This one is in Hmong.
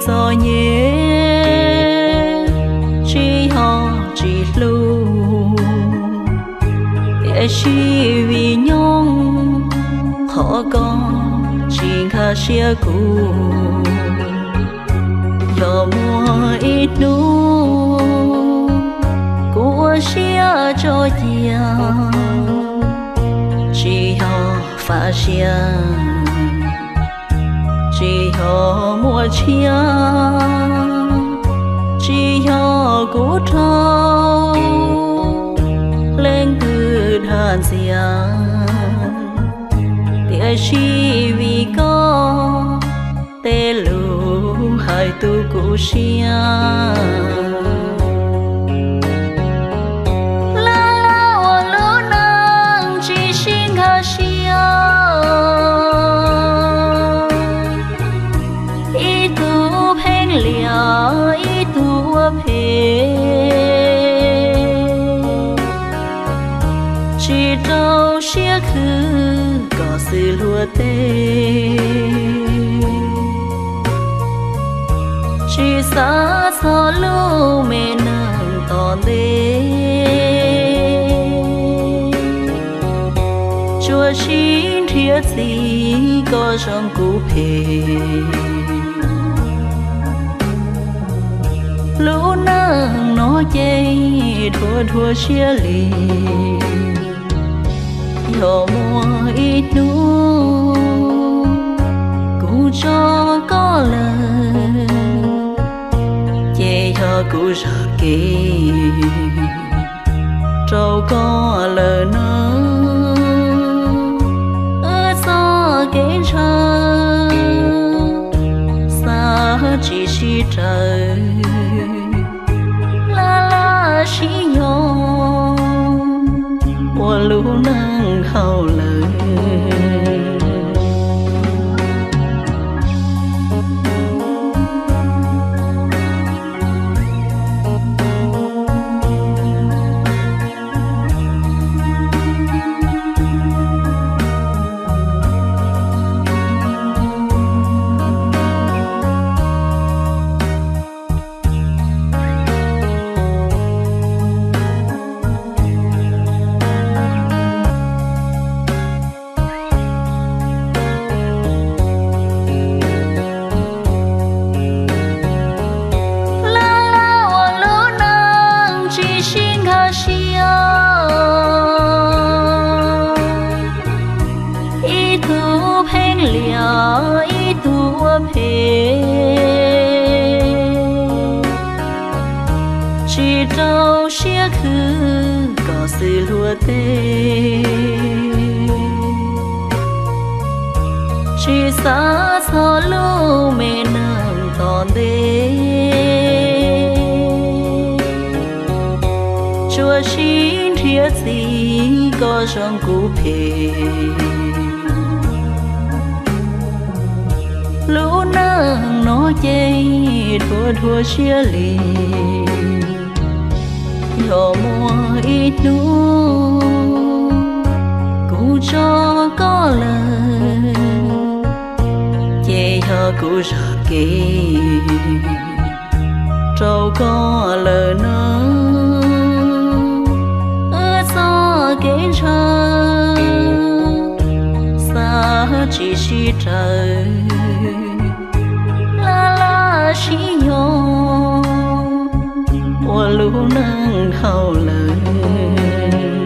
txom nyem, tsis yog tsis hlub, tiam sis vim nyob qhov koj tsis nkag siab kuv. Yog muaj ib hnub kuv ua siab tso cia, tsis yog faj siab, tsis yog muaj tshiab, tsis yog kuv raug leej twg dag ntxias, tiam sis vim koj tej lus hais tu kuv siab. Laj laj ua lub neej tsis sib nkag siab, ib tug pheej liam ib tug ua phem, tsis rau siab khwv kom xwm luag teb, tsis xav txog lub me neej tom ntej, tsuas sib nrhiav txim koj zoo kuv phem. Lub neej no ces dhuav dhuav siab li, yog muaj ib hnub kuv tso koj lawm, ces yog kuv zam kev rau koj lawm na. Wb txoj kev ntshaw xav tsis sib raws, laj laj sib yog ua lub neej hauj lawm. Laj laj ua lub neej tsis sib nkag siab, ib tug pheej liam ib tug ua phem, tsis rau siab khwv kom xwm luag teb, tsis xav txog lub me neej tom ntej, tsuas sib nrhiav txim koj zoo kuv phem. Lub neej no ces dhuav dhuav siab li, yog muaj ib hnub kuv tso koj lawm, ces yog kuv zam kev rau koj lawm na. Wb txoj kev ntshaw xav tsis sib raws, laj laj sib yog ua lub neej hauj lawm.